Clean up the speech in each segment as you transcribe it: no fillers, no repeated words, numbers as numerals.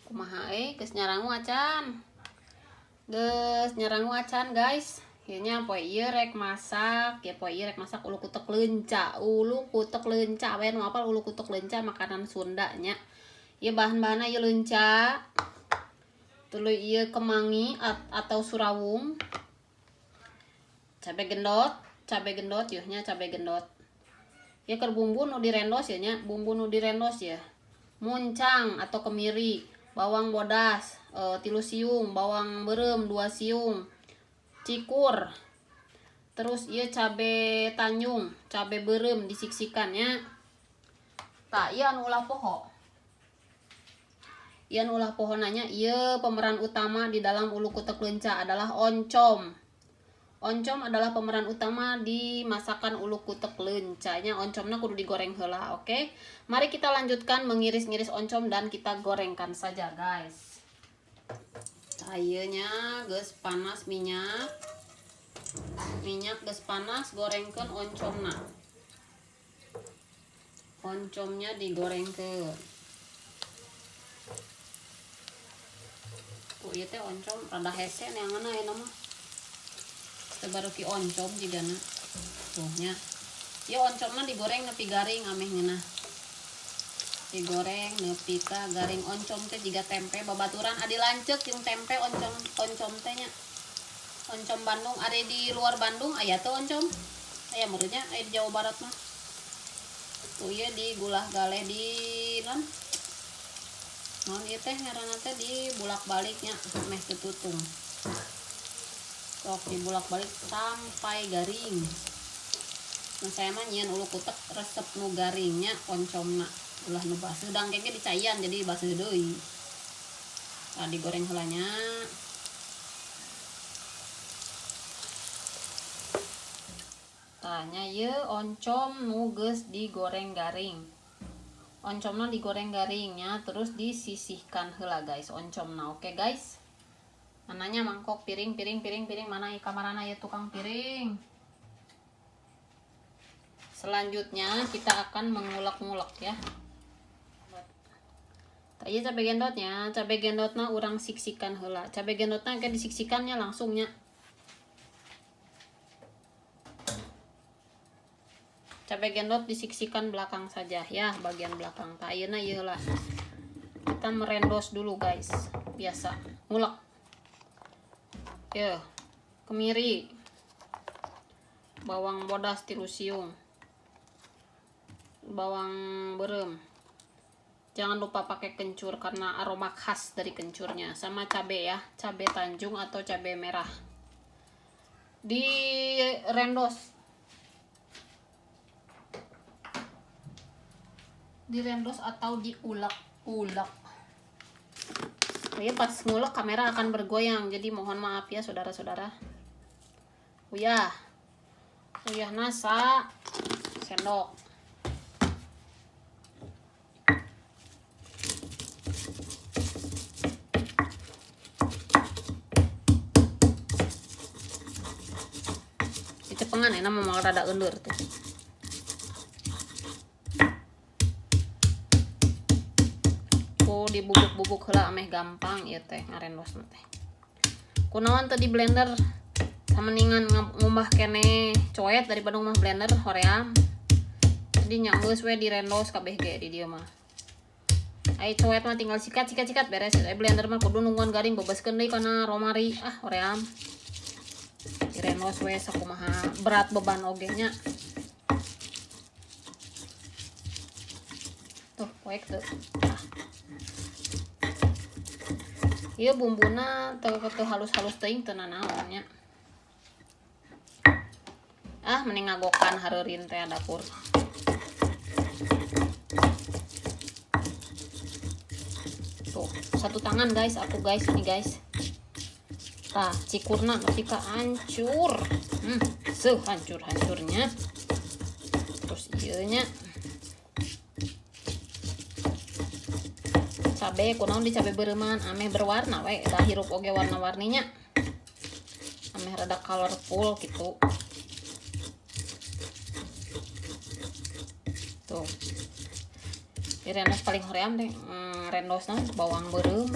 Kumaha geus nyarangu acan. Geus nyarangu acan guys. Ieu nya poe ieu rek masak, ya poe ieu rek masak ulu kutek leunca. Ulu kutek leunca we nu apal ulu kutek leunca makanan Sunda nya. Ieu bahan-bahanna ieu leunca. Tuluy ieu kemangi atau surawung. Cabe gendot yeuh nya cabe gendot. Ieu keur bumbu nu direndos ya nya, bumbu nu direndos ya. Muncang atau kemiri, bawang bodas, 3 siung, bawang beureum 2 siung, cikur. Terus ieu cabe tanjung, cabe beureum disiksikan nya. Tah ieu anu ulah poho. Ieu anu ulah poho nanya, ieu pemeran utama di dalam ulu kutek leunca adalah oncom. Oncom adalah pemeran utama di masakan ulu kutek leuncanya. Oncomna kudu digoreng heula, oke? Mari kita lanjutkan mengiris-ngiris oncom dan kita gorengkan saja, guys. Tayeunya geus panas minyak. Minyak geus panas, gorengkeun oncomna. Oncomnya digorengkeun. Ku ieu teh oncom rada hese neanganna ayeuna mah. Teu baruki oncom jigana. Tuh nya. Ieu oncomna digoreng nepi garing ameh ngeunah. Digoreng nepi ka garing oncom teh jiga tempe babaturan adi lanceuk jeung tempe oncom, oncom teh nya. Oncom Bandung ari di luar Bandung aya teu oncom? Aya meureun nya aya di Jawa Barat mah. Tuh ieu digulah galeh di non. Naon ieu teh ngaranna teh dibulak-balik nya meh teu tutung. Sok dibulak-balik sampai garing. Nah, saya mah nyieun ulu kutek resep nu garingnya oncomna ulah nu baseuh dang kengke dicaian jadi baseuh deui. Tah digoreng heula nya. Tah nya ieu oncom nu geus digoreng garing. Oncomna digoreng garingnya terus disisihkan heula guys oncomna. Oke guys. Mananya mangkok piring piring piring piring mana ieu kamarana ieu tukang piring. Selanjutnya kita akan mengulek-ngulek ya. Tah ieu cabe gendotnya, cabe gendotna urang siksikan heula. Cabe gendotna engke disiksikannya langsungnya. Cabe gendot disiksikan belakang saja ya, bagian belakang. Tah ayeuna ieu heula. Kita merendos dulu guys. Biasa ngulek. Ya, kemiri, bawang bodas 3 siung, bawang beureum. Jangan lupa pakai kencur karena aroma khas dari kencurnya, sama cabe ya, cabe tanjung atau cabe merah. Direndos. Direndos atau diulek-ulek. Oh ya, pas ngulek kamera akan bergoyang, jadi mohon maaf ya saudara-saudara. Uyah, uyah nasa sendok. Dicepengan enak mau rada undur tuh. Dibubuk-bubuk heula ameh gampang ieu teh ngarendosna teh. Kunaon teu di blender? Samendingan ngumbah keneh coet daripada ngumbah blender hoream. Jadi nya geus we direndos kabeh ge di dieu mah. Ai coet mah tinggal sikat sikat sikat beres. Ai blender mah kudu nungguan garing bebeskeun deui kana romari. Ah hoream. Direndos we sakumaha berat beban oge nya. Tuh poek teu. Ah. Ieu bumbuna teu halus-halus teuing teu nanaon nya. Ah mending ngagokan hareureun teh dapur. Tuh, satu tangan guys, aku guys ini guys. Tah, cikurna nepi ka hancur. Seuh hancur-hancurnya. Terus ieu nya. Cabe kunaon di cabe beureman ameh berwarna we, da hirup oge warna-warninya. Ameh rada colorful gitu. Tuh. Direndos paling hoream teh rendosna bawang beureum.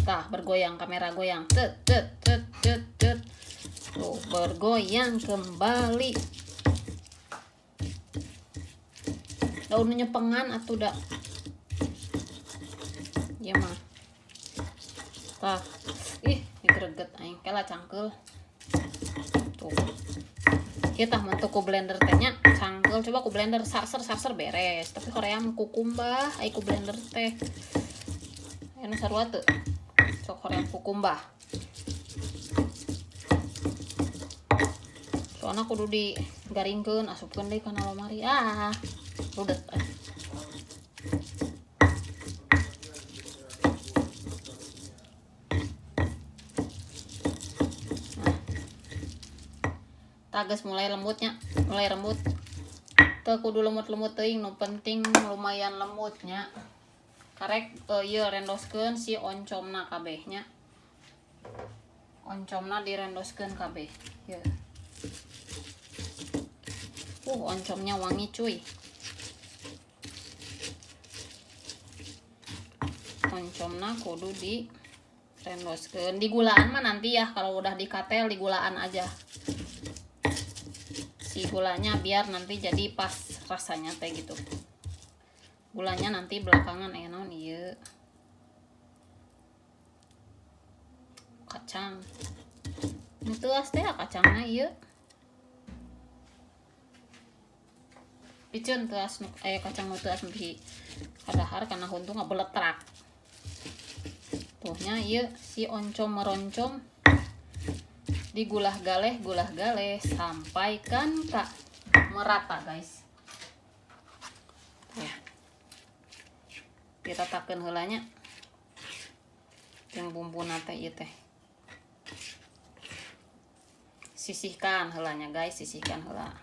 Tah bergoyang, kamera goyang. Tet tet tet tet tet. Tuh bergoyang kembali. Daun nyepengan atuh da. Ieu mah. Tah. Ih, digreget aing kela cangkeul. Tuh. Ieu tah mun teu ku blender teh nya cangkeul, coba ku blender sarser-sarser beres. Tapi hoream kukumbah ai ku blender teh. Aya nu sarua teu? Sok hoream kukumbah. Soalna kudu digaringkeun, asupkeun deui kana lomari. Ah, rudet. Tages mulai lembutnya, mulai lembut. Teu kudu lemut-lemut teuing, nu penting lumayan lembutnya. Karek ieu rendoskeun si oncomna kabeh nya. Oncomna direndoskeun kabeh. Ieu. Oncomnya wangi cuy. Oncomna kudu direndoskeun. Digulaan mah nanti ya, kalau udah dikatel digulaan aja. Si gulanya biar nanti jadi pas rasanya teh gitu. Gulanya nanti belakangan naon ieu. Kacang. Nu teuas teh kacangna ieu. Piceun teuas nu kacang nu teuas bisi kadahar kana huntu ngabeletrak. Tuhnya ieu si oncom meroncom digulah galeh, gulah galeh sampai kan kak merata guys. Ya. Diratakeun heula nya. Jeung bumbuna teh ieu teh. Sisihkan heula nya guys, sisihkan heula.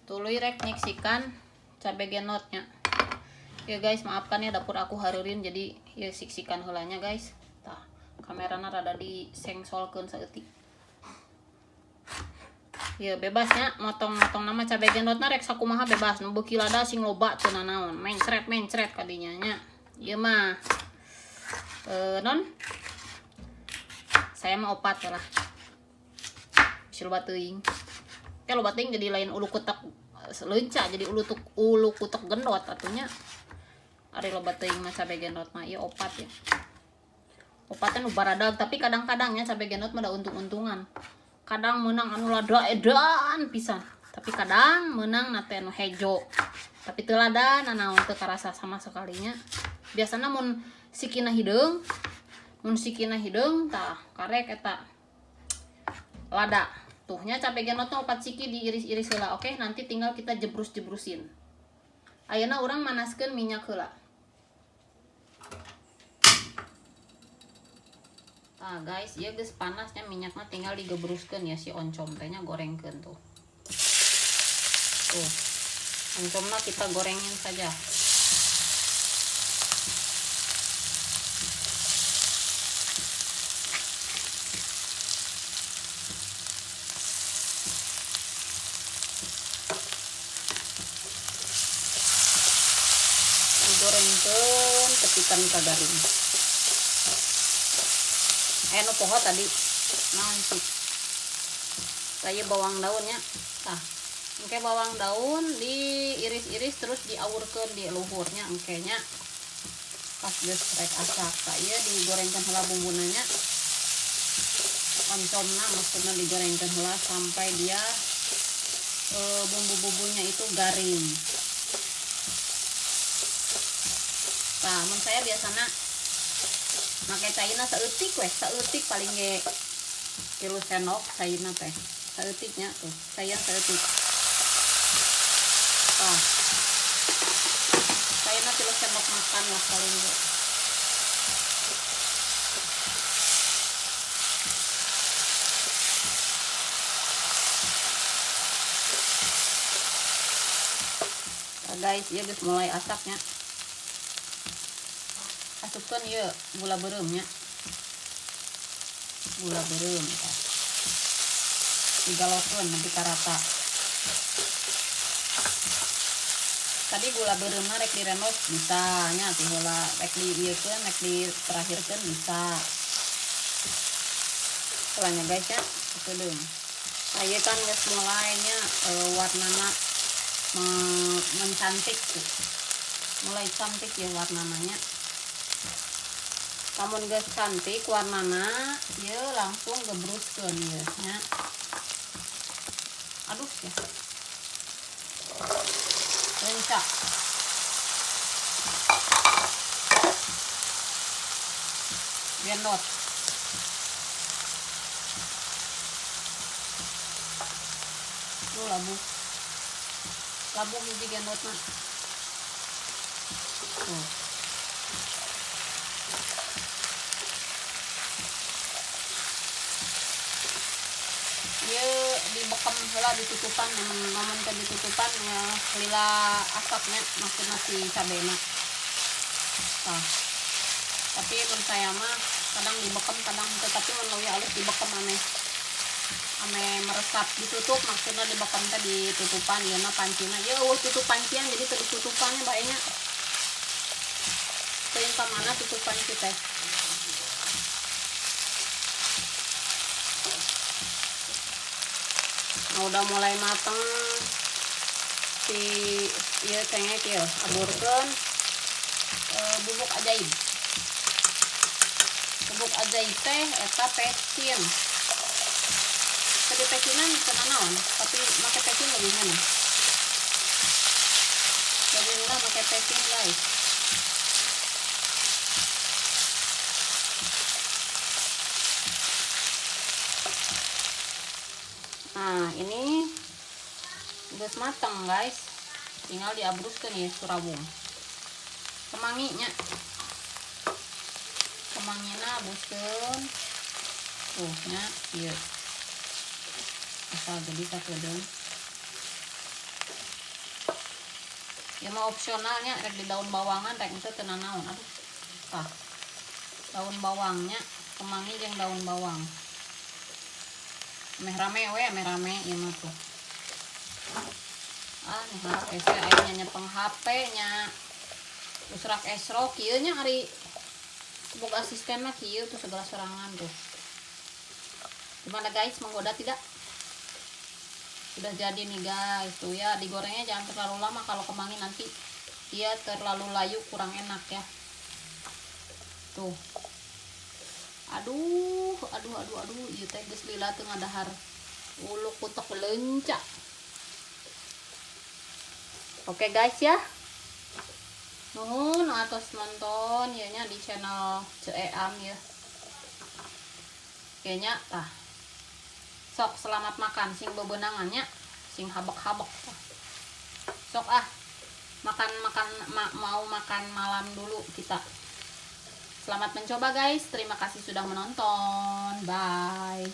Tuluy rek nyiksikan cabe genotnya. Ya guys, maafkan ya dapur aku harurin jadi ya siksikan heulanya guys. Tah, kamerana rada disengsolkeun saeutik. Ya bebasnya motong-motong nama cabe genotna rek sakumaha bebas, nu beuki lada sing loba teu nanaon. Mencret-mencret kadinya nya. Ieu mah non. Saya mah opat lah. Bisi loba teuing. Teh loba teuing jadi lain ulu kutek leunca jadi ulu kutek gendot atunya. Ari loba teuing mah cabe gendot mah ieu opat ya. Opatnya nu baradag tapi kadang-kadang ya cabe gendot mah da untung-untungan. Kadang menang anu lada edan pisan, tapi kadang menang nate anu hejo. Tapi teu lada nanaon teu karasa sama sekalinya. Biasana mun sikina hideung, tah karek eta lada. Tuhnya cabe gendotna opat siki diiris-iris heula. Oke, nanti tinggal kita jebrus-jebrusin. Ayeuna urang manaskeun minyak heula. Nah guys, ieu geus panasnya minyakna tinggal digebruskeun ya si oncom teh nya, gorengkeun tuh. Tuh. Oncomna kita gorengin saja. Digorengkeun tepikan ka garing. Nu poho tadi naon sih? Saya bawang daunnya. Tah, engke bawang daun diiris-iris terus diawurkeun di luhurnya engkenya. Pas geus rek asak, tah ieu digorengkeun heula bumbuna nya. Oncomna maksudna digorengkeun heula sampai dia bumbu-bumbunya itu garing. Tah, mun saya biasana make caina saeutik weh, saeutik paling ge 3 sendok caina teh. Saeutiknya tuh, saya saeutik. Tah. Caina 3 sendok makan lah paling ge. Nah, guys, ya geus mulai asapnya. Asupkeun ieu gula beureum nya. Gula beureum tah. Digalokeun nepi ka rata. Tadi gula beureumna rek direndos bisa nya ti heula, rek diieukeun rek diterakhirkeun bisa. Heula nya guys nya, sakedeung. Nah, ieu kan geus mulai nya warnana mencantik tuh. Mulai cantik ya warnanya. Lamun geus cantik warnana, ieu langsung gebruskeun ieu nya. Aduh ya. Lencak. Gendot. Lu labu. Labu hiji gendotna. Tuh. Ieu dibekem heula ditutupan, lamun teu ditutupan ya lila asapnya maksudna si cabena. Tah. Tapi mun saya mah kadang dibekem kadang henteu, tapi mun leuwih alus dibekem ameh meresap, ditutup maksudna dibekem teh ditutupan ieu mah pancina. Ieu eueuh tutup pancian jadi teu ditutupan nya bae nya. Teuing ka mana tutup panci teh. Nah, udah mulai mateng si ieu cengek ieu, aburkeun bubuk ajaib. Bubuk ajaib teh eta pecin. Tadi pecinan teu nanaon, tapi make pecin lebih ngeunah. Lebih ngeunah make pecin guys. Nah, ini geus mateng guys. Tinggal diabruskeun ya surawung. Kemanginya. Kemangina abruskeun. Tuh nya ieu. Asal jadi sakedeung. Ya mah opsionalnya rek di daun bawangan rek teu teu nanaon. Aduh. Tah. Daun bawangnya kemangi jeung daun bawang. Meh rame we, meh rame ieu mah tuh. Ah, nih harap ese aya nyepeng HP nya. Usrak esrok kieu nya ari boga asisten mah kieu tuh segala sorangan tuh. Gimana guys, menggoda tidak? Sudah jadi nih guys tuh ya, digorengnya jangan terlalu lama kalau kemangi nanti dia terlalu layu kurang enak ya. Tuh. Aduh, aduh, aduh, aduh, ieu teh geus lila teu ngadahar. Uluk kutek lencak. Oke guys ya. Nuhun atos nonton ya nya di channel Ceeam ya. Kayaknya tah. Sok selamat makan sing bebenangan nya, sing habek-habek. Sok ah. Mau makan malam dulu kita. Selamat mencoba guys. Terima kasih sudah menonton. Bye.